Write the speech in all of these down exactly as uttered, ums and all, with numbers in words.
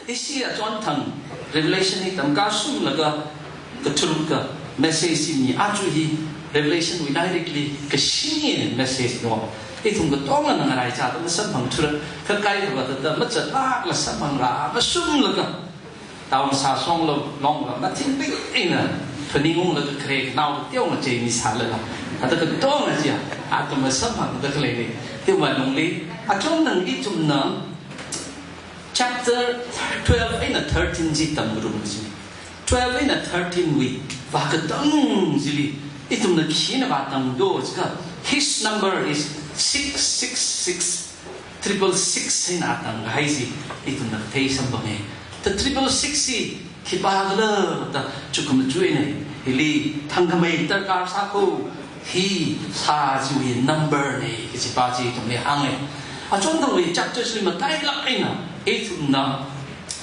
Ishi achonthang Revelation hi tamkashunglaga katharukka message hi mi aja hi Revelation wui directly kashini message no. Ithum katongana ngaraichāda masamphangthura, kha kaikhava thāda machatlākla samphangra, mashunglaga taomasā shonglo longla mathingpik eina phaningunglaga khare khanao teonga chei misālala, thāda katonga chiya atam masamphangda khaleina. Chiwui alungli achonthang ithumna chapter twelve eina thirteen chi tamngarumsi. Twelve eina thirteen wui vākatang chili ithumna khina vātangdo jiakha, his number is six six six, triple six eina tangkahai chi ithumna kathei samphanga. Ta triple six chi khipākhala da chukum chuina, hili thangkhamei darkar sākho, hi sā chiwui number na kajipa chi ithumli hānga. Achonthangwui chapter chili matailāk eina ithumna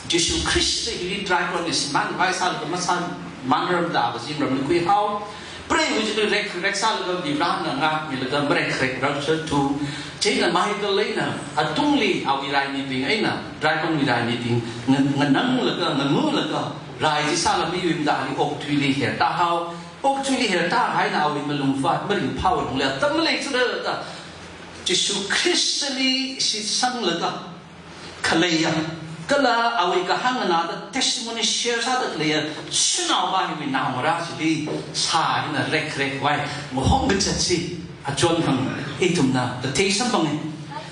Jishu Khrista hili dragon na shimānvai sālaga masāmānrarmada kazingram khuihao. Preiwui chili rekrek sālaga Varena ngākmilaga marekrek rarchathu. Chieina Michael eina atungli awui raimibing eina dragonwui raimibing nga-, ngananglaga, ngangalaga, rai chi sāla miyuimada ali okathuili hertāhao. Okathuili hertāhaina awui malungvāt maringphāwui lungli atam maleichura da Jishu Khristali shitsanglaga khaleiya, kala awui kahāng nganāda testimony share sāda khaleiya shanaova hiwui naongarā chili sā hina rekrekwui mahom kachat chi achonthang ithumna kathei samphanga.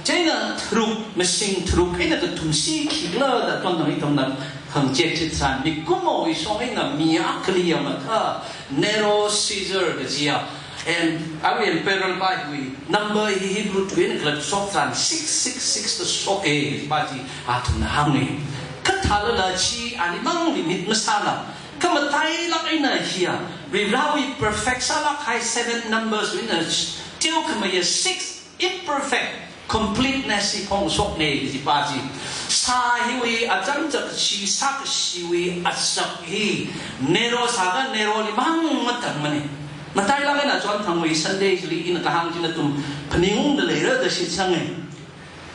Chieina tharuk, mashing tharuk eina kathumsi khikhala da achonthang ithumna khangachek chitharan, mikumowui shong eina mi akhali yamakha Nero Caesar kajiya, and awui emperor pa hiwui number hi Hebrew tui eina khalat shok tharan six six six da shoka kajipa chi athumna hānga. Kha thālala chi animangli mit masāla, kha matailāk eina hiya Varivarawui perfect sālākkahai seven numbers wui eina teokhameiya six imperfect completeness hi phongshokna kajipa chi. Sā hiwui achangchak chi sākashiwui azak hi Nero sākha Neroli mang matangmana. Matailāk eina achonthangwui Sunday chili ina kahāng chi nathum phaningungda leira da shitsanga.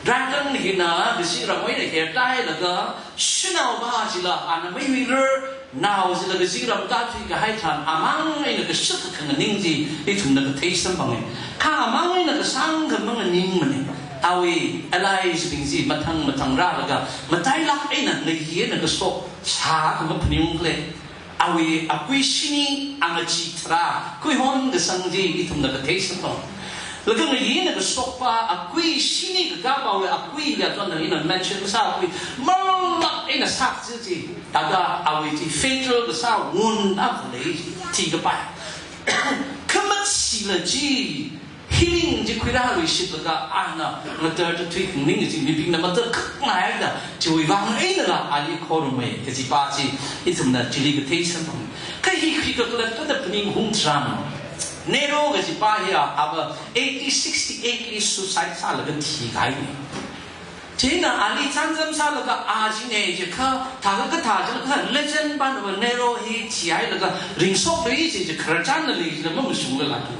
Dragon hina kazingramwui eina hertāhailaga shanaova chila ana mayuirar, nao chila kazingram kathui kahai tharan amang eina kashak kakhanganing chi ithumna kathei samphanga. Kha amang eina kasāngkha manganingmana. Awui allies bing chi mathang mathang rālaga matailāk eina ngayi eina kashok sākha maphaningung khala. Awui akui shini angachee tharā khuihon kasang chi ithumna kathei samphanga. Laga ngayi eina kashokpa akui shini kakapawui akui ya chonthang ina mention kasā akui malāk eina sākazā chi, thāda awui chi fatal kasā wound akha lei, thikapai. Kha mathila chi healing chi khuirāluishitlaga ana ngatar tathui khangning chi mibingna matar khak ngai da chiwui vang einala ali khorumma kajipa chi ithumna chili kathei samphanga. Kha hi khi kakhalat thāda phaningung tharan, Nero kajipa hiya ava A D sixty-eight li suicide sālaga thikahaina. Chieina ali chānjam sālaga a chingna jiakha, thākha kathā jilaga legend pānava Nero hi thihailaga ringshokluiya ji, ji khararchanna lei jila mamashunglala tu.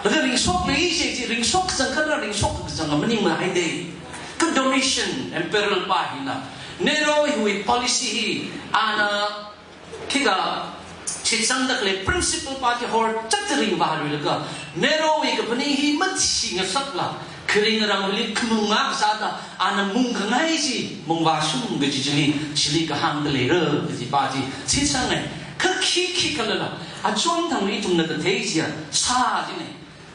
Laga ringshokluiya ji, ji ringshok kachangkhatla ringshok kachangkhat maningmana haida. Kha Domitian emperor pa hina Nero hiwui policy hi ana khikha shitsangda khalei principle pa chi horchakta ringvāluilaga, Nerowui kaphaning hi mathi ngasakla, kharing ngarāngli khanunga kasāda ana mungkhangai chi mungvāshung kaji chili, chili kahāngda leira kajipa chi shitsanga. Kha khi khikhalala achonthang ithumna kathei chiya sā china.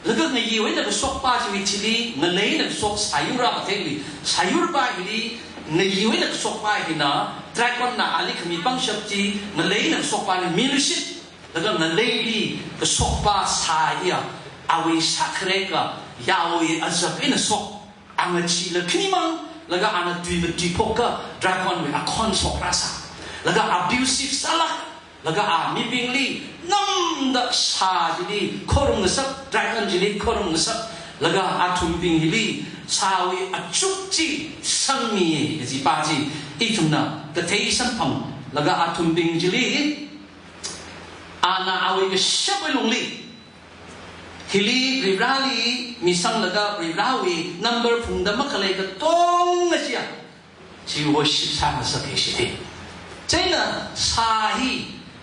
Laga ngayiwui eina kashokpa chiwui thili ngalei eina kashok sāyura katheiwui, sāyurpa hili ngayiwui eina kashokpa hina, dragon na ali khami pangshap chi, ngalei eina kashokpali miluishit, laga ngaleili kashokpa sā hiya awui sākhareka yaowui azak eina shok, angacheela khanimang, laga ana tui matuiphokakha dragonwui akhon shokrasā, laga abusive sālāk, laga a mibingli namda sā chili khorum ngasak, dragon chili khorum ngasak, laga athumbing hili sāwui achuk chi sangmi kajipa chi ithumna kathei samphang, laga athumbing chili ana awui kashapwui lungli hili Varivarali misanglaga Varivarawui number phungda makhalei katonga chiya chi worship sāngasak hi shidi. Chieina sā hi,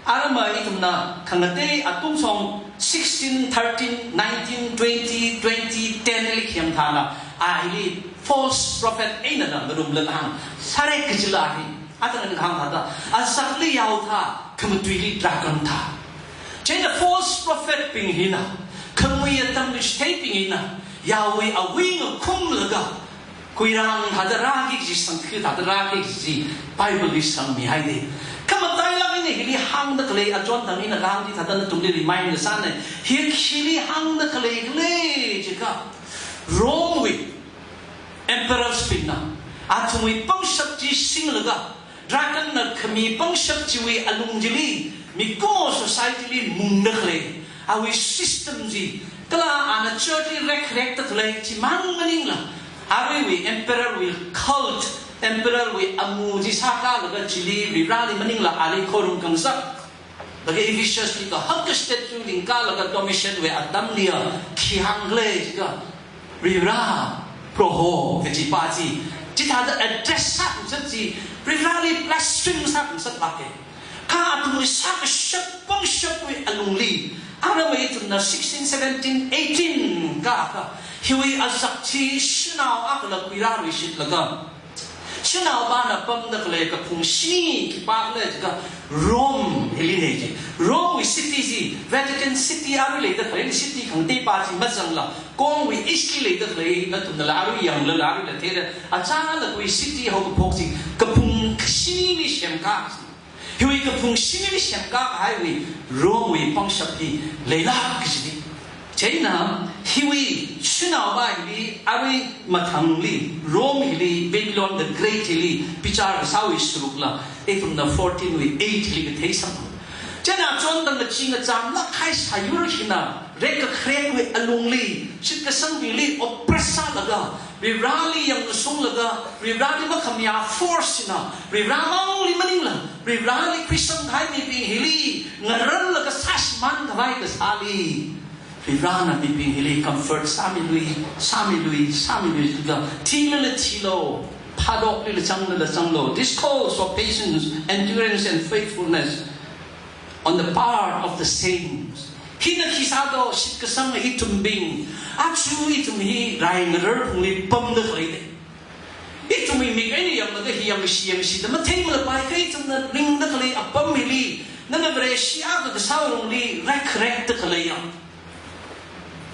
aramai ithumna khangatei atung song sixteen, thirteen, nineteen, twenty, twenty, ten li khayang thāna, a hili false prophet eina na marum lāng hāng, sāre kajila hi, atang hāng thāda, azakli yao thā, khamatuili dragon thā. Chieina false prophet bing hina, khamui atam kachitheibing hina, yaowui awui ngakhumlaga, kuirang thāda rāki kaji, sangkhui thāda rāki kaji, Bible li sangmihaide. Khamatailāk eina hili hāngda khalei, achon thang ina hāngki thāda nathumli remind sāna, hi hili hāngda khalei khalei jiakha, Rome wui emperors bingna, athumwui pangshap chi singlaga, dragon na khami pangshap chiwui alung chili, mikumo society li mungda khalei, awui system chi, kala ana church li rekrekda khalei, chimang maningla, aruiwui emperor wui cult, emperor wui amu chi sākalaga chili, Varivarali maningla ali khorum khangasak. Laga Ephesus li kahaka statue lingkalaga Domitian wui atamli a khi hāng khalei jiakha, Varivara, Proho kaji pa chi, chithāda address sākhangasak chi, Varivarali blaspheme sākhangasak lāke. Kha athumwui sākashap pangshapwui alungli, aramai ithumna sixteen, seventeen, eighteen kakā, hiwui azak chi shanao akhala kuirāluishitlaga, shanaopana pamda khalei kaphung shini khipā khala jiakha Rome hili nei ji. Rome wui city chi, Vatican City arui leida khalei city khangatei pa chi mazangla, kongwui east li leida khalei, nathumnala arui yanglala aruila theida, achālakwui city haokaphok chi, kaphung shinili semkā chi. Hiwui kaphung shinili semkākahaiwui Rome wui pangshap hi leilāk kajidi. Chieina hiwui shanaopa hili, arui mathangli, Rome hili, Babylon the Great hili bichar kasāwui sarukla, ithumna fourteen wui eight li kathei samphang. Chieina achon thang ngachee ngachamlāk kahai sāyur hina, rekakharekwui alungli, shitkasangbingli oppress sālaga, Varivarali yangkashunglaga, Varivarali makhamayā force hina, Varivara mangli maningla, Varivarali khuisangkahai mibing hili ngararlaga sāshimānkhavai kasāli, Varivarana mibing hili comfort sāmilui, sāmilui, sāmilui, laga thilala thilu, phātoklila changlala changlu. This calls for patience, endurance and faithfulness on the part of the saints. Hina khi sādo, shitkasanga ithumbing, aja ithum hi rai ngarar phungli pamda khaleine. Ithumwui mik eina yanglaga hi yangshi yangshida matheimalapai kha ithumna ringda khalei apam hili, nana Vareshi akha kasā lungli rekrekda khaleiya.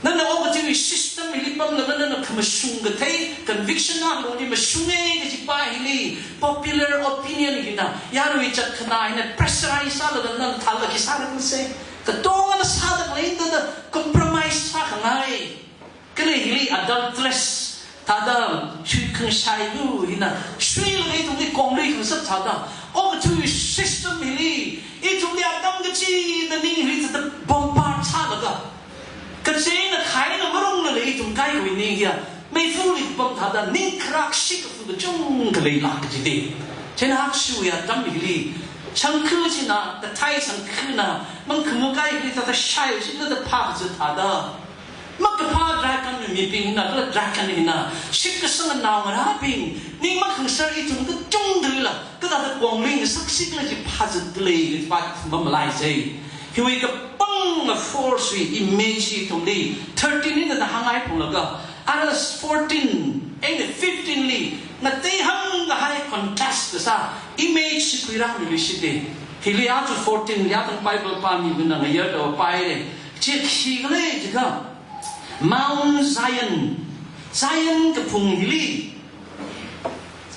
Nana okathuiwui system hili pamlaga nana khamashung kathei, conviction akha lungli mashunge kaji pa hili, popular opinion hina, yaruiwui chatkhanā hina pressurize sālaga nana thālala khi sāra khanse. Katongana sāda khalei thāda compromise sākhangai. Kala hili adulteress thāda, shui khangashailu hina, shuilaga ithumli konglui khangasak thāda, okathuiwui system hili, ithumli atam kachida ning hili thāda bombard sālaga, kacheina khaina marunglala ithum kaikhawui ning hiya, meifali pam thāda, ning kharak shikafu kachungkha leilāk kajide. Chieina aja atam hili, shangkhu china, kathai shangkhuna, mangkhamu kai hili thāda shai shina thāda phākazat thāda, makaphā dragon mibingna, kala dragon hina, shitkasanga naongarābing, ning makhangasar ithum kachungkhalila, kathāda konglui ngasaksi khala chi phāzat khalei kaji pa mamalaisei. Hiwui kapanga force wui image hi ithumli, thirteen hina thāda hāngngai phunglaga, ara fourteen, eina fifteen li, ngateihang kahai contrast kasā image chi khuirāmiluishitde. Hili aja fourteen li atam Bible pāmiwui eina ngayarda paire. Chi khi khala jiakha, Mount Zion, Zion kaphung hili,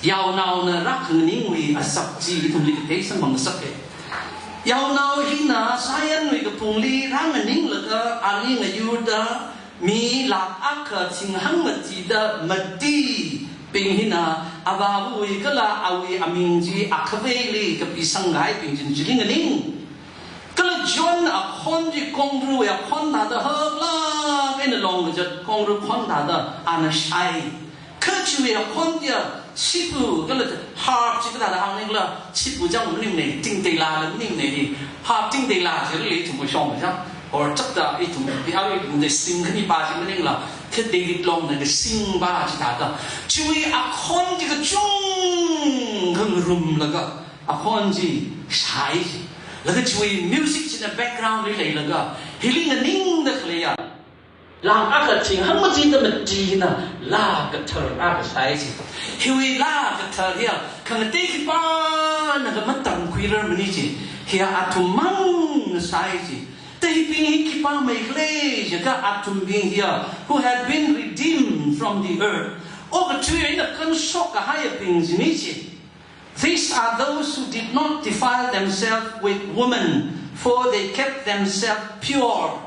yaonaona rākhanganingwui azak chi ithumli kathei samphang ngasake. Yaonao hina Zionwui kaphungli rānganinglaga ali ngayurda, mi lakh akha thinghang matida matibing hina avāvawui kala awui aming chi akhaveili kapisangkahaibing china chili nganing. Kala John akhon chi kongruwui akhon thāda haklāk eina longkazat kongru khon thāda ana shai. Kha chiwui akhon chiya sipu kala harp chi kathāda hāngning khala, sipu chang maningne, tingteilala maningne hi. Harp tingteila chili ithum shong chang. Or chakda ithum pi awi ithum sing khani pa chi maningla, kha David Longna kasing pa chithāda. Chiwui akhon chi kachung khangarumlaga akhon chi shāi chi. Laga chiwui music china background li leilaga hili nganingda khaleiya laa akha thing hangmachida mati hina laa kathar akha shāi chi. Hiwui laa kathar hiya khangatei khipānakha matamkhuirarmana chi. Hiya athummangna shāi chi. Tahibing hi khipā mai khala jiakha athumbing hiya who have been redeemed from the earth. Okathui eina kanshok kahaiyabing china chi. These are those who did not defile themselves with woman, for they kept themselves pure.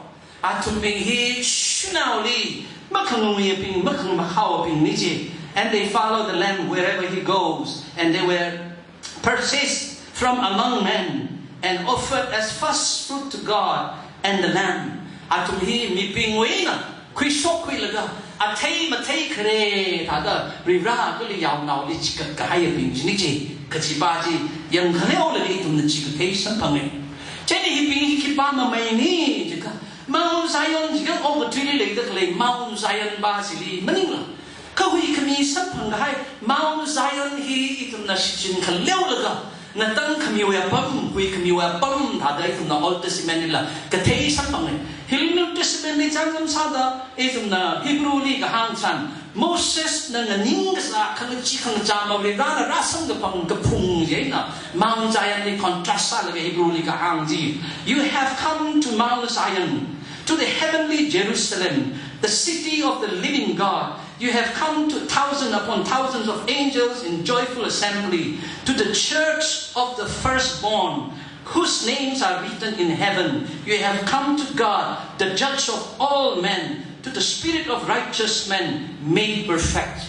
Athumbing hi shunaoli makhanguiyabing, makhangahaowabingna chi. And they follow the Lamb wherever he goes, and they were purchased from among men and offered as first fruit to God and the Lamb. Athum hi mibingwui eina khuishokkhuilaga, athei mathei khare thāda Varivara kala yaonaoli chikat kahaiyabing china chi, kachipa chi yangkhaleolaga ithumna chi kathei samphanga. Chieina hibing hi khipā mameina jiakha, Mount Zion jiakha okathuili leida khalei Mount Zion pa chili maningla, kha huikhami samphang kahai Mount Zion hi ithumna shichin khaleolaga, ngatangkhamiwui apam, huikhamiwui apam thāda ithumna Old Testament lila kathei samphanga. Hili New Testament li chānjam sāda ithumna Hebrew li kahāng tharan, Mosesna nganing kasā khangachee khangacham Varivara rāsamkaphang kaphung chieina Mount Zion li contrast sālaga Hebrew li kahāng chi. You have come to Mount Zion, to the heavenly Jerusalem, the city of the living God. You have come to thousands upon thousands of angels in joyful assembly, to the church of the firstborn, whose names are written in heaven. You have come to God, the judge of all men, to the spirit of righteous men made perfect.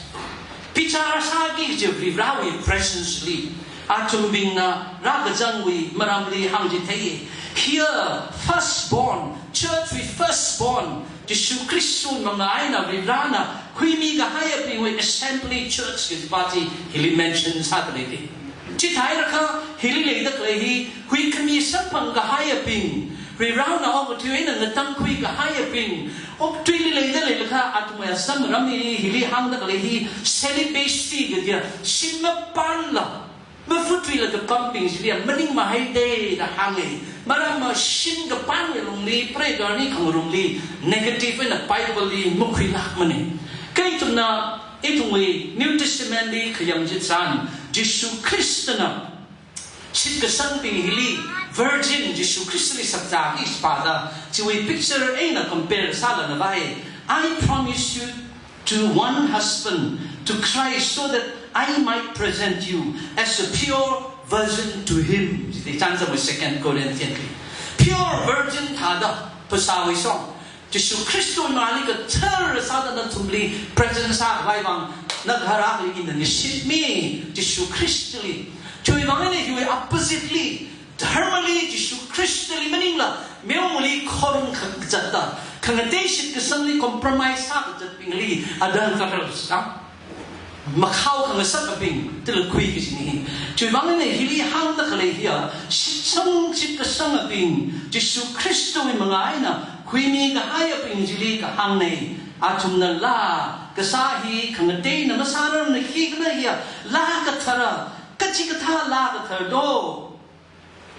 Bichar sāki kaji Varivarawui presence li athumbingna rākazangwui maramli hāngchithei. Here, firstborn, church wui firstborn, Jishu Khristawui manga eina Varivarana khuimi kahaiyabingwui assembly church kajipa chi hili mention sāda lei. Chithāhailakha hili leida khalei hi huikhami samphang kahaiyabing, Varivarana okathui eina ngatangkhui kahaiyabing, okathuili leida leilakha athumwui asam ramli hili hāngda khalei hi celibacy kajiya, shim mapānla, mafuthuilaga pambing chiliya maningmahai da hānga. Maramva shim kapānwui lungli, preigahar khangarumli, negative eina Bible li makhuilākmana. Kha ithumna, ithumwui New Testament li khayang chitharan, Jishu Khristana shitkasangbing hili, virgin Jishu Khristali sakzā hi shipāda, chiwui picture eina compare sālana vai. I promise you to one husband, to Christ, so that I might present you as a pure virgin to him. Chithāda chānjam Second Corinthians li. Pure virgin thāda, phasāwui song. Jishu Khristawui mangāli kathar sāda nathumli present sākhavai vang, nagahar akhali ina ngashitmi, Jishu Khristali. Chiwui vang eina hiwui opposite li, dharmali Jishu Khristali maningla, meomali khorum kazatda, khangatei shitkasangli compromise sākazatbingli, adang karar sā. Makhao khangasakabing, tila khui kajina hi. Chiwui vang eina hili hāngda khalei hiya, shitsang shitkasangabing, Jishu Khristawui manga eina khuimi kahaiyabing chili kahāngna. Athumna laa kasā hi khangateina masārarmana, khikhala hiya, laa kathara, kachikathā laa kathar do.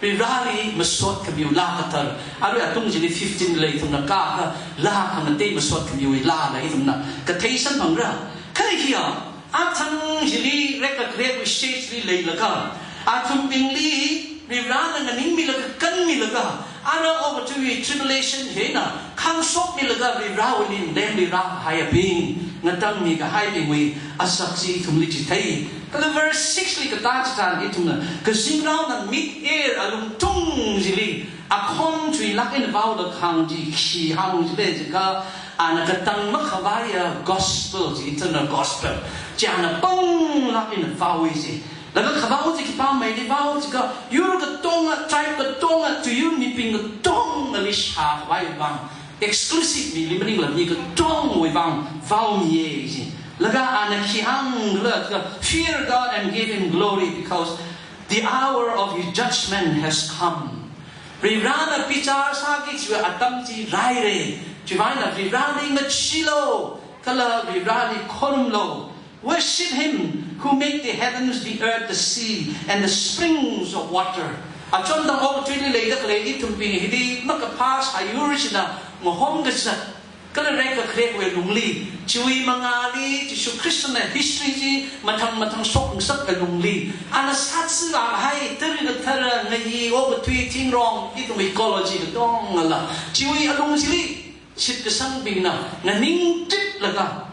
Varivarali masot khamiwui laa kathar. Arui atung chili fifteen lei ithumna ka, ka laa khangatei masot khamiwui laa lei ithumna kathei samphangra. Kha hiya, athang chili reka krek stage li leilaga, athumbingli Varivarana nganingmilaga, kanmilaga, ara okathuiwui tribulation hi eina khangshokmilaga Varivarawuili lengli rākahaiyabing, ngatangmi kahaibingwui asak chi ithumli chithei. Kala verse six li katā chitharan ithumna, kazingraona mid-air alungtung chili, akhon chuilāk eina vaoda kahāng chi khi hāng chili jiakha, ana katang makhavaiya gospel chi, eternal gospel chi ana panglāk eina vaowa chi. Laga khavao chi khipā maili vao jiakha, yur katonga, tribe katonga, tuiyur mibing katongali shākhavai vang, exclusive mili maningla mi katongawui vang vaomiya chi. Laga ana khi hāngkhala jiakha, "Fear God and give him glory, because the hour of his judgment has come." Varivarana bichar sāki kajiwui atam chi rāhaira. Chiwui vang eina Varivarali ngacheelu, kala Varivarali khorumlu. Worship him who made the heavens, the earth, the sea, and the springs of water. Achon tang okathuili leida khalei ithumbing hili makaphā sāyur china ngahom kazat, kala rekkharekwui lungli, chiwui mangāli, Jishu Khristana history chi mathang mathang shokngasakka lungli, ana sātsi kahai, tara kathara, ngayi, okathui, thingrong, ithum ecology katongala, chiwui alung chili shitkasangbingna nganingtitlaga,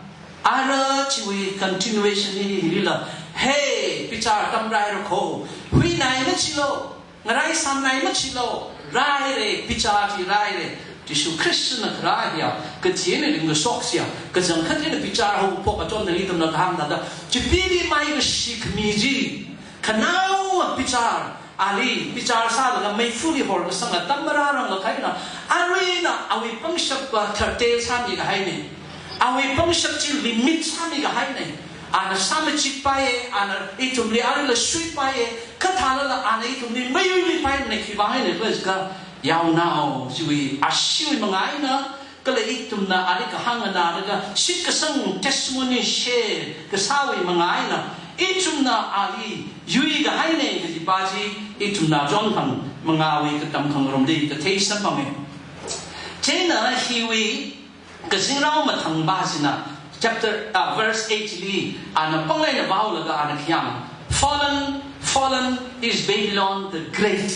ara chiwui continuation hi hilila, hey, bichar tamraira kho, huinai machilo, ngarai sānai machilo, raire, bichar chi raire, Jishu Khristana kharā hiya, kachina ringkashok siya, kachangkhat eina bichar haophok achon tang ithumna kahāng thāda, chipili maikashi khami chi, khanaowa bichar, ali bichar sālaga meifali horkasang atam marāranglakha eina, aruina awui pangshap pa tharte sāmi kahaine. Awui pangshap chi limit sāmi kahaine. Ana sāmachikpaiye, ana ithumli arila shuipaiye, kathālala ana ithumli mayuilipaiye, khivang eina khala jiakha, yaonao chiwui asheewui mangā eina, kala ithumna ali kahāng nganālaga shitkasang testimony share kasāwui mangā eina, ithumna ali yuikahaine kajipa chi ithumna John thang mangāwui katam khangarumli kathei samphange. Chieina hiwui kazingrao mathangpa china chapter, ah, verse eight li ana pānglaina vaolaga ana khi hāng, "Fallen, fallen is Babylon the Great."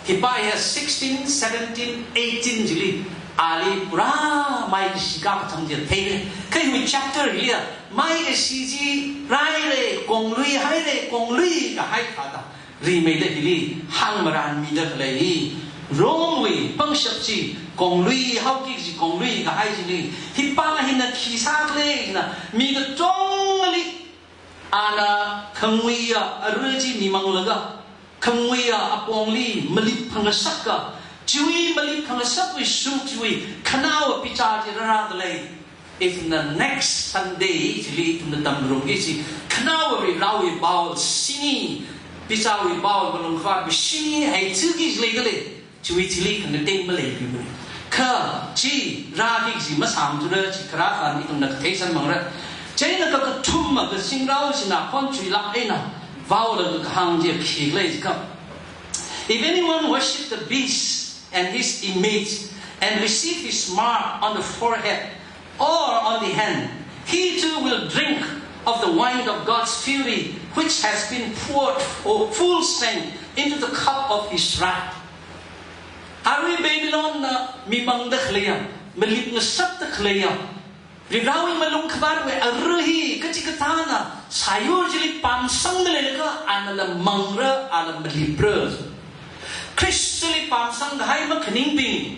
Hipa hiya sixteen, seventeen, eighteen chili ali pura maikashi kapā thang chi theire. Kha hiwui chapter hiliya maikashi chi raire, konglui haire, konglui kahai thāda rimeida hili hāngmaranmida khalei hi, Rome wui pangshap chi konglui haoki kaji konglui kahai chili, hipa hina khi sākhala jina, mi katongali ana khanguiya ara chi mimanglaga, khanguiya apongli malip khangasaka, chiwui malip khangasakwui shuruk chiwui khanaowa bichar chi rārāda lei. Ithumna next Sunday chili ithumna tamngarumki kaji, khanaowa Varivarawui pao shini, bicharwui pao malung khavātwui shini, hai chiki kaji leida lei. Chiwui chili khangatei maleiluimane. Kha chi rāki kaji masāmajara, chi kharā khan ithumna kathei samphangra. Chieina kakathuma kazingrao china khon chuilāk eina vaolaga kahāng chi khikhala jiakha, "If anyone worship the beast and his image, and receive his mark on the forehead or on the hand, he too will drink of the wine of God's fury, which has been poured for full strength into the cup of his wrath." Arui Babylonna mimangda khaleiya, malip ngasakda khaleiya, Varivarawui malung khavātwui ara hi kachikathāna sāyur chili pamsangda leilakha, anala mangra, ala malipra. Khristali pamsang kahai makhaningbing,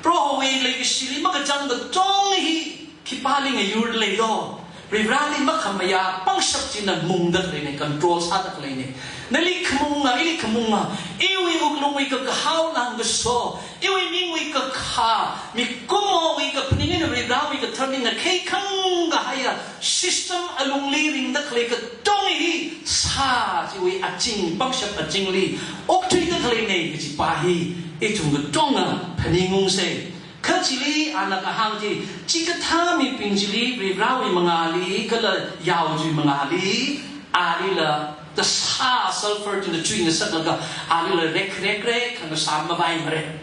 Prohowui leikashili makachang katong hi khipāli ngayurda leilo? Varivarali makhamayā pangshap china mungda khaleine, control sāda khaleine. Nali khamunga, ili khamunga, iwui wuklungwui kakahao langkaso, iwui mingwui kakhā, mikumowui kaphaning eina Varivarawui katharning ngakheikhang kahaiya system alungli ringda khalei katong hi sā chiwui azing, pangshap azingli okthuida khaleine kajipa hi ithum katonga phaningungse. Kha chili ana kahāng chi, chikathā mibing chili Varivarawui mangāli kala yaochiwui mangāli, alila kasā sulphur china chuingasaklaga, alila rekrekre khangasā mavaimare.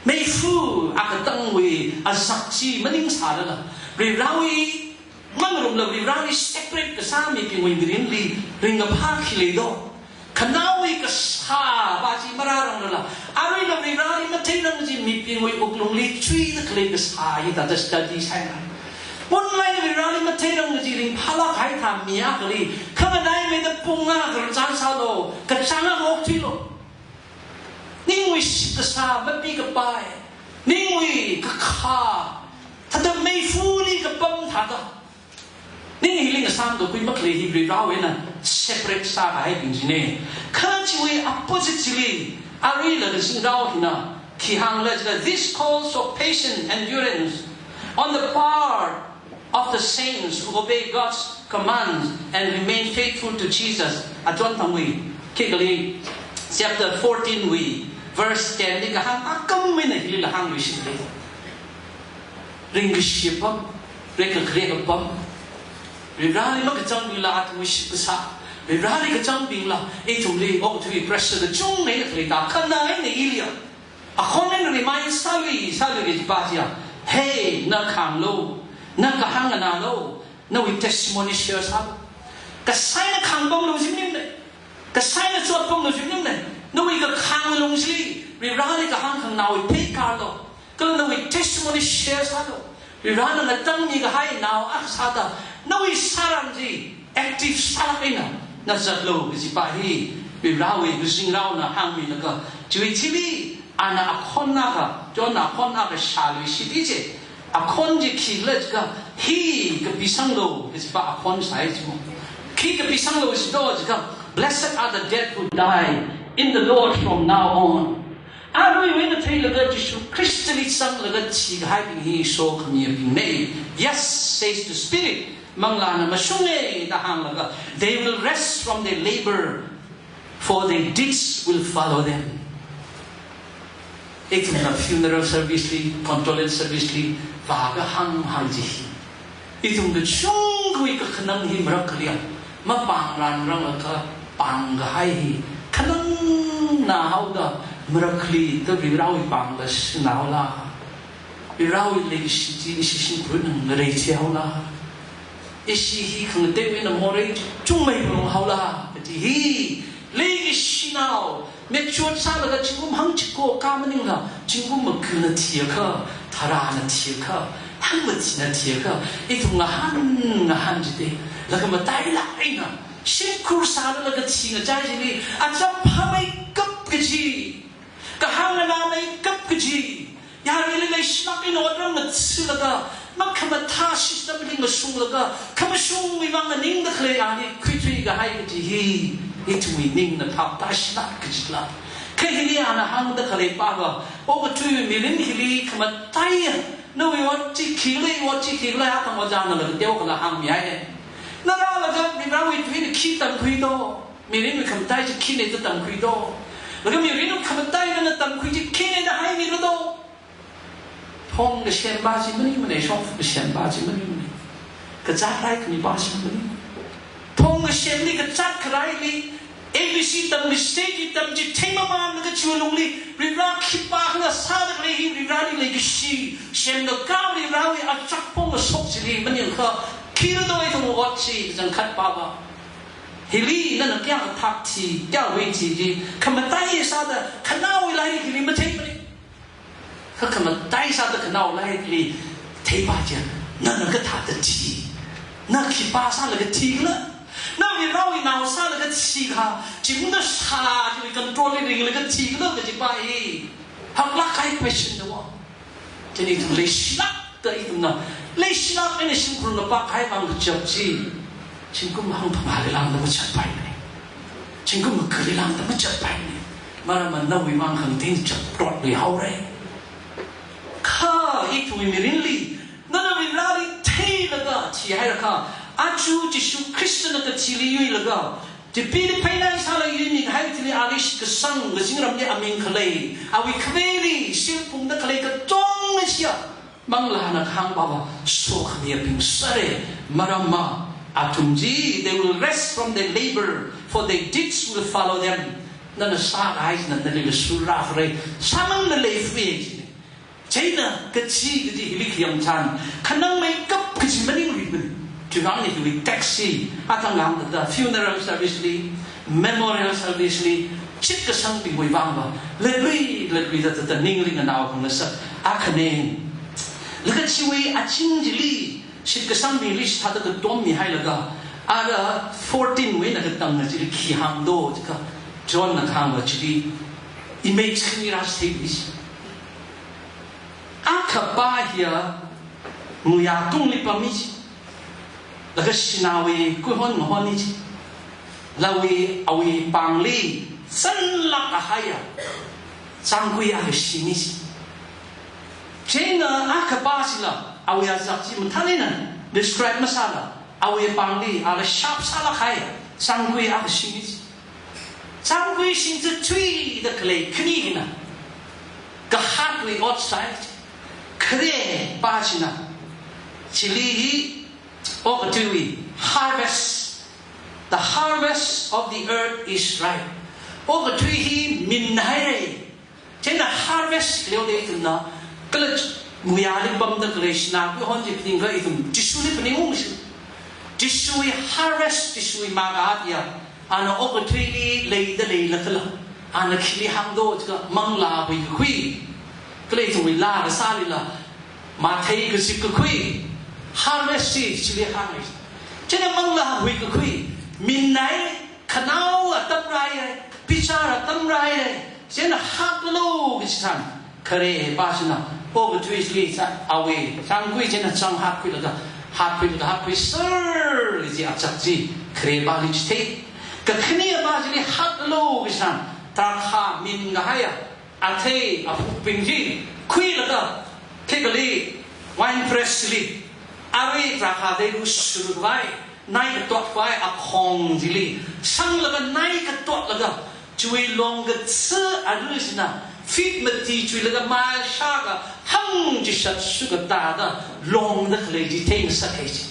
Meifa akatangwui azak chi maningsālala, Varivarawui ngarumla Varivarali separate kasā mibingwui mirinli ringkaphā khi leido? Khanaowui kasāpa chi marāranglala, aruila Varivarali matheirang kaji mibingwui wuklungli chuida khalei kasā hithāda study sāhaira. Online Varivarali matheirang kaji ringphālāk kahai thā mi akhali, khanganaimeida pung akha khararchan sālo, kachāng akha okthuilo. Ningwui shitkasā mapikapai, ningwui kakhā, thāda meifali kapam thāda, ning hili ngasāmkakhui makhalei hi Varivarawui eina separate sākahaibing chine. Kha chiwui opposite chili, aruila kazingrao hina khi hāngkhala jiakha, "This calls for patient endurance on the part of the saints who obey God's commands and remain faithful to Jesus." Achon thangwui, khikali, chapter fourteen wui, verse ten li kahāng akhamina hilila hāngluishit lei. Ringkashi apam, rekkhakhare apam, Varivarali makachangbingla athumwui shipkasā, Varivarali kachangbingla ithumli okathui pressure kachungkha leida, khanā eina iliya akhon eina remind sālui, sālui kajipa chiya, hey, na khānglu, na kahāng nganālu, nawui testimony share sālu. Kasā eina khāngpamlu jimnimne, kasā eina chotpamlu jimnimne, nawui kakhāng lungli Varivarali kahāng khanganāwui pheikārlu. Kala nawui testimony share sālu. Varivarana ngatangmi kahai nao akha sāda, nawui sāran chi active sālāk eina na zatlu kajipa hi Varivarawui kazingraona hāngmilaga, chiwui thili ana akhon akha, Johnna akhon akha shāluishit chi. Akhon chi khikhala jiakha, hi kapisanglu kajipa akhon sāi chi mo. Khi kapisanglu jido jiakha, "Blessed are the dead who die in the Lord from now on." Aruiwui eina theilaga Jishu Khristali zanglaga thikahaibing hi sokhamibingne. Yes, says the Spirit. Manglāna mashunge da hānglaga, they will rest from their labor, for their deeds will follow them. Ithumna funeral service li, condolence service li vākahāng hāng chi hi, ithum kachungkhawui kakhanang hi marākhaliya, mapāngranranglaga pāngkahai hi, khanangnā haoda marākhali da Varivarawui pāngla singhaola, Varivarawui leikashi chi ishi shimkhurna ngareichihaola, ishi hi khangateiwui eina morei chungmei phalunghaola kaji hi, leikashinao, mature sālaga zingkum hangchiko kā maningla, zingkum magana thiakha, tharāna thiakha, hangmachina thiakha, ithum ngahān, ngahān jite, laga matailāk eina shimkhur sālala kathi ngachai chili, acham phāmeikap kaji, kahāng nganāmeikap kaji, yaruili leishilāk eina otram ngathalaga, makhamathā system li mashunglaga, khamashungwui vang nganingda khalei ani khuithuikahai kaji hi, ithumwui ningna phaptāshilāk kajila. Kha hili ana hāngda khaleipa va, okathui mirin hili khamataiya, nawui ot chi khikhala, ot chi khikhala, atam ojāna laga teokhala hāngmihaine. Na rālaga Varivarawui tuina khi tamkhuido, mirinwui khamatai chi khine da tamkhuido, laga mirinwui khamatai nana tamkhui chi khine da haimira do. Thong kasem pa chi maningmane, shongfa kasem pa chi maningmane. Kazāt raikhami pa chi maning. Thong kasemli kazāt kharaili, A B C tamli, stage tamli, theimamānlaga chiwui lungli, Varivara khipākhala sāda khalei hi, Varivarali leikashi semda kha Varivarawui achak phongkashok chili maningakha, khira do ithum ot chi kachangkhatpa va. Hili nana kayākha thak thi, kayākha hui thi chi, khamatai sāda khanaowui lairikli matheimane. Kha khamatai sāda khanaowui lairikli theipa chiya, nana kathāda thi, na khipā sālaga thikhala, na Varivarawui nao sālaga thikha, chimda sā chiwui control li ringlaga thikhala kajipa hi haklāk kahai question na va. Chieina ithum leishilākda ithumna, leishilāk eina shimkhur ngapā kahai vang kachap chi, zingkum hangphangāli lāngda machatpaimane. Zingkum magali lāngda machatpaimane. Maramva nawui vang khangatei chaptotluihaore. Kha ithumwui mirinli, nana Varivarali theilaga thihairakha, aja Jishu Khristana kathili yuilaga, tipili phainai sālaga yuimikahai thili ali shitkasang kazingramli aming khalei, awui khaveli shimphungda khalei katonga chiya, Manglāna kahāngpa va, sokhamiabing sāre, maramva athum chi, they will rest from their labor, for their deeds will follow them. Nana sākahai china nali leisura fare, sāmangda leifare chine. Chieina kathi kaji hili khayang tharan, khanangmeikap kaji maningluimane. Chiwuivangna hiwui text hi, athang hāngda funeral service li, memorial service li, shitkasangbingwui vang va, latlui, latluida thāda ningli nganao khangasak akhane. Laga chiwui azing chili, shitkasangbingli shithāda katom mihailaga, ara fourteen wui eina katangna chili khi hāngdo jiakha, Johnna kahāng va chili, image khani rāshithei chi. Akhapa hiya, muiya tungli pammi chi. Laga shanaowui kuihon ngahonni chi. Laga awui pāngli zanlāk kahaiya zangkui akha shini chi. Chieina akhapa chila awui azak chi mathālāk eina describe masāla, awui pāngli ala sharp sālāk kahaiya zangkui akha shini chi. Zangkui shingzathuida khalei khani hina kahātwui ot sāi chi. Khareva china chili hi okathuiwui The harvest of the earth is ripe. Okathui hi minhaira. Chieina harvest leoda ithumna kala muiyali pamda khalei sinā kuihon chi phaningkha ithum Jishuli phaningung shi. Jishuwui harvest, Jishuwui makahai ya. Ana okathuili leida leilakhala, ana khili hāngdo jiakha manglā huikakhui. Kala ithumwui laa kasālila, Matthew kazip kakhui, harvest chi chili hānga. Chieina manglā huikakhui, minhai, khanao atam rāhaira, bichar atam rāhaira, chieina haklalu kaji tharan, khare pā china, okathui chili sa, awui, zangkui china zang hakkhuilaga, hakkhuilaga, hakkhui ser kaji achak chi, khare pāli chithei. Kakhane pā chili haklalu kaji tharan, drakhā minkahaiya, athei aphukbing chi khuilaga, thikali wine press li, arui drakhā deilu shurkhavai, nai katotwui akhong chili sanglaga nai katotlaga, chiwui long kathā aru china, feet mati chuilaga mile shākha hangchishat shukatata longda khalei chi theingasaka chi.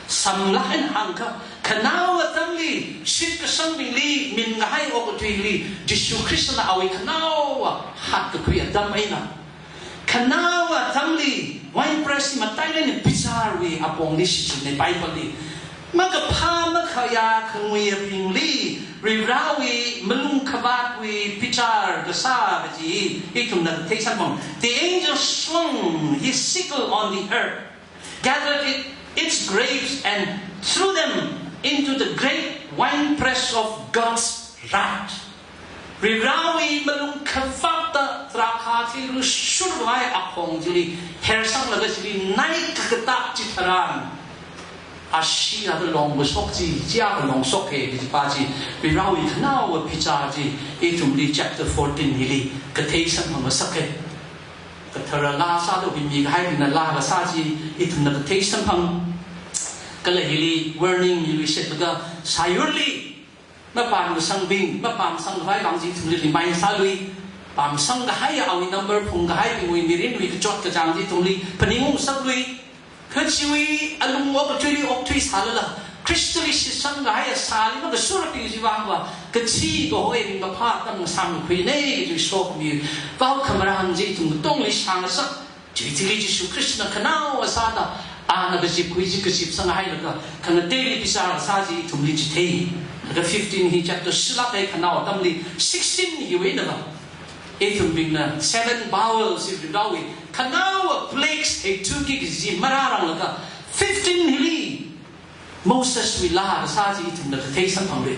Samlāk eina hāngkha, khanao atamli, shitkasangbingli minkahai okathuili, Jishu Khristana awui khanaowa hatkakhui atam eina, khanao atamli, wine press matailāk eina bicharwui apongli shichinna Bible li. Makaphā makhayā khanguiyabingli, Varivarāwui malungkhavātwui bichar kasā kaji, ithumna kathei samphang. The angel swung his sickle on the earth, gathered it, its grapes, and threw them into the great winepress of God's wrath. Varivarāwui malungkhavātta drakhā theilu shurkhavai akhong chili hersanglaga chili nai kakatak chitharan, ashee akha longkashok chi, chi akha longshoka kaji pā chi, Varivarāwui khanaowa bichar chi, ithumli chapter fourteen hili kathei samphangngasaka. Kathara laa sāda huimihaibingna laa kasā chi, ithumna kathei samphang. Kala hili warning miluishitlaga, sāyurli mapamkasangbing, mapamsangkhavai vang chi ithumli remind sālui. Pamsangkahaiya awui number phungkahaibingwui mirinwui kachot kachāng chi ithumli phaningung saklui. Kha chiwui alung okathuili okthuisālala, Khristali shitsanghaiya sāli makashurabing chiwui vangva, kachi kahoi ringkaphā atam ngasāmkhuina kaji sokhami vaokhamarān chi ithum katongli shāngasak. Chiwui thili Jishu Khristana khanaowa sāda, ana kazipkhui chi kazipsanghailaga, khangateili bichar kasā chi ithumli chithei. Laga fifteen hi chapter shilāk kahai khanao atamli, sixteen hiwui einava, ithumbingna seven bowls hi Varivarāwui khanaowa plagues heithuki kaji marāranglaga, fifteen hili Moseswui laa kasā chi ithumna kathei samphangra.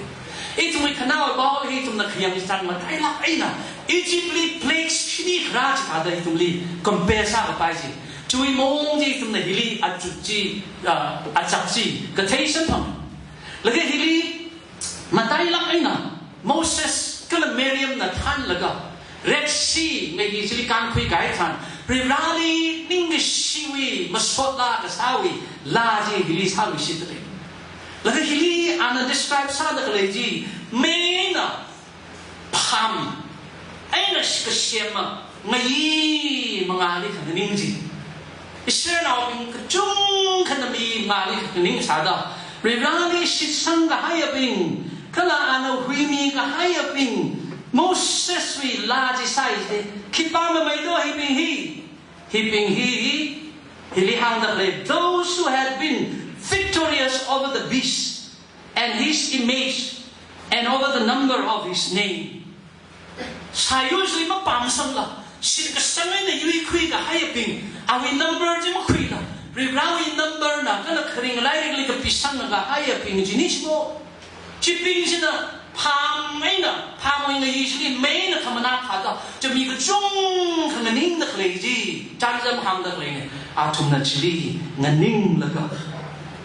Ithumwui khanaowa bowl hi ithumna khayang chitharan matailāk eina Egyptli plagues shini kharā chithāda ithumli compare sākapai chi. Chiwui maong chi ithumna hili achut chi, ah, achak chi kathei samphang. Laga hili matailāk eina Moses kala Miriamna thānlaga Red Sea ngayi chili kānkhui kahai tharan, Varivarāli ningkashiwui masot laa kasāwui laa chi hili sāluishitdalei. Laga hili ana describe sāda khalei chi, mei eina pham eina shikashema ngayi mangāli khanganing chi. Israelnaobing kachungkhana mi mangāli khanganing sāda, Varivarāli shitsangkahaiyabing, kala ana huimikahaiyabing, Moseswui laa chi sāi chi, khipā mameido hibing hi, hibing hi, hi, hili hāngda khalei, those who had been victorious over the beast and his image and over the number of his name. Sāyur chi mapamsangla, shitkasang eina yuikhui kahaiyabing, awui number chi makhuila, Varivarāwui number na kala kharing lairikli kapisang kahaiyabing chini chimo. Chibing china pham eina, phamwui ngayi chili mei eina khamanā thāda, chi mi kachungkha nganingda khalei chi, chānjam hāngda khaleina, athumna chili nganinglaga,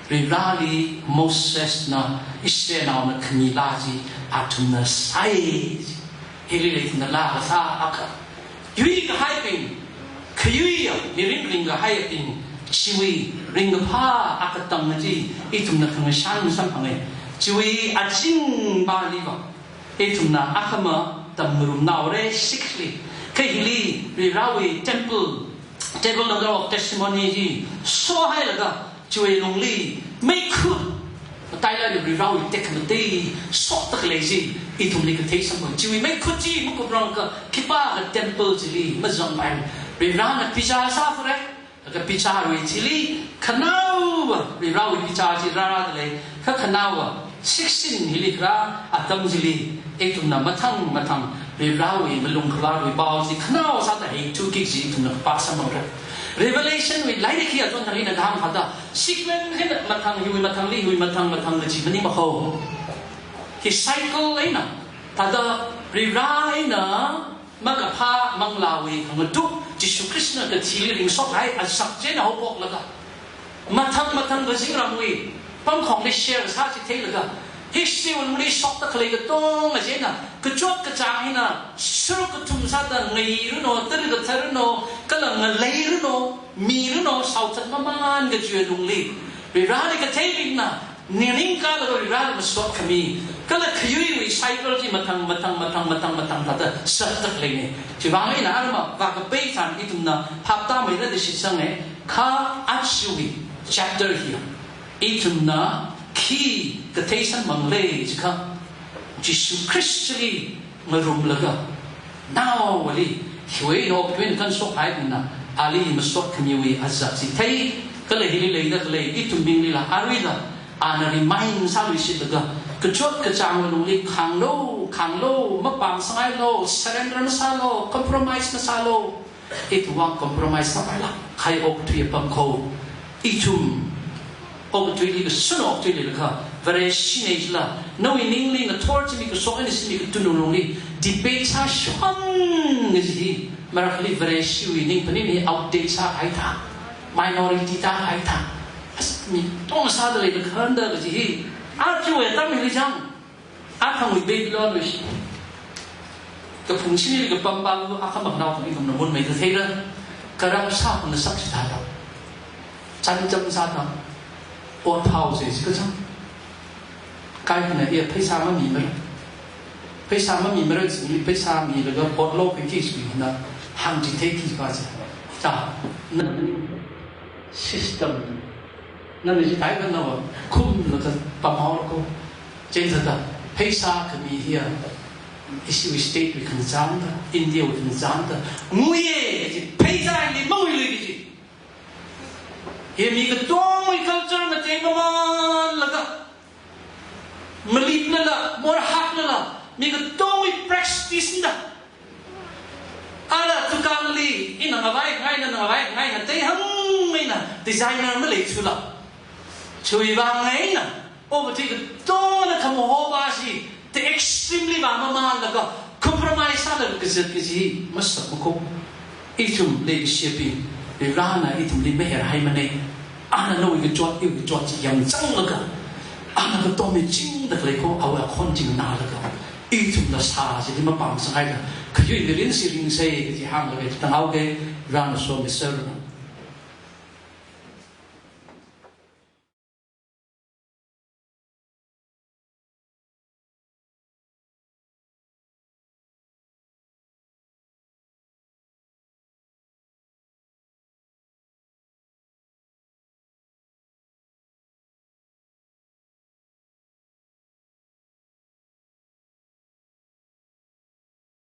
Varivarāli Mosesna Israelnaona khami laa chi athumna sāi. Hili leithuna laa kasā akha. Yuikahaibing, khayuiya mirin ringkahaibing, chiwui ringkaphā akatang chi ithumna khangashan samphanga. Chiwui azingmaliva ithumna akhama tamngarumnaora sixthly. Kha hili Varivarāwui temple, Tabernacle of Testimony chi sohailaga, chiwui lungli meikhut, taila Varewui tekhamatei shokda khalei chi ithumli kathei samphang. Chiwui meikhut chi makuprang kha khipākha temple chili mazangpai. Varena bichar sāphare. Kha bicharwui thili khanaowa Varewui bichar chi rārāda lei. Kha khanaowa sixteen hili kharā atam chili ithumna mathang mathang Varewui malung khavātwui pao chi khanao sāda heithuki kaji ithumna kapā samphangra. Revelationwui lairik hi achon thang ina kahāng thāda sequence hina mathang hiwui mathangli hiwui mathang mathang kaji maningmana. Hi cycle eina thāda Vare eina makaphā manglāwui khangathuk Jishu Khristana kathili ringshok kahai azak chieina haophoklaga mathang mathang kazingramwui pamkhongli share sāchitheilaga, hishtewui lungli shokda khalei katonga chieina kachot kachāng hina sharuk kathum sāda ngairuno, tara katharuno, kala ngaleiruno, miruno, shaothat mamān kajiwui lungli Vareli kathei bingna ningkalaga Vareli masot khami, kala khayuiwui cycle chi mathang mathang mathang mathang mathang thāda zatda khaleina. Chiwuivang eina arma vākapei tharan ithumna phaptāmeira da shitsanga. Kha ajawui chapter hi ithumna khi kathei samphangra jiakha, Jishu Khristali ngarumlaga, naowali, hiwui eina okathuina kanshok kahai bingna ali masot khamiwui azak chi thei, kala hili leida khalei ithumbinglila aruila ana remind sāluishitlaga, kachot kachāng lungli khānglu, khānglu, mapamsangailu, surrender masālu, compromise masālu. Ithumwui compromise sāpaila, khai okathui apam kho. Ithum okathuili kashun okathuili lakha, Vareshi nei jila, nawui ningli ngathor chimi kashok eina shimi katun lungli debate sāshon kaji hi, marakhali Vareshiwui ningphaning hi outdate sākahai thā, minority tākahai thā, as mi tong sāda leilakha da kaji hi, ajawui atam hili chang. Athangwui Babylonwui shi kaphung shinili kapam pam akhamaknao thang ithumna munmeida theira. Karam sākhangasak chithāda, chancham sāda, ot haosa chi kachang. Kaikhana iya pheisā mamimara. Pheisā mamimara chili pheisā milaga potlo khuiki china hāngchitheiki pa chi. Chā, na system nana chithākha nava khumlaga pamhaora ko. Chieina thāda, pheisā khami hiya, ishiwui state wui khangachāngda, India wui khangachāngda, nguiya kaji, pheisāli manguilui kaji. Hi mi katongwui culture matei mamānlaga, maliplala, morhaklala, mi katongwui practice da. Ala tukangli, ina ngavai ngai, na ngavai ngai, na teihang eina designer maleithula. Chiwuivang eina, okathui katongana khamahopā chi, the extremely vāmamānlaga, compromise sālaga kazat kaji, masāmako. Ithum leikashibing, Varena ithumli maherhaimana. Ana nawui kachot, iwui kachot chi yangzanglaga, ana katommi chingda khalei ko, awui akhon chi nganālaga, ithumla sā chili mapamsanghaida, khayui mirin chi ringsa kaji hānglaga, tanghaoga, Varena somiserranu.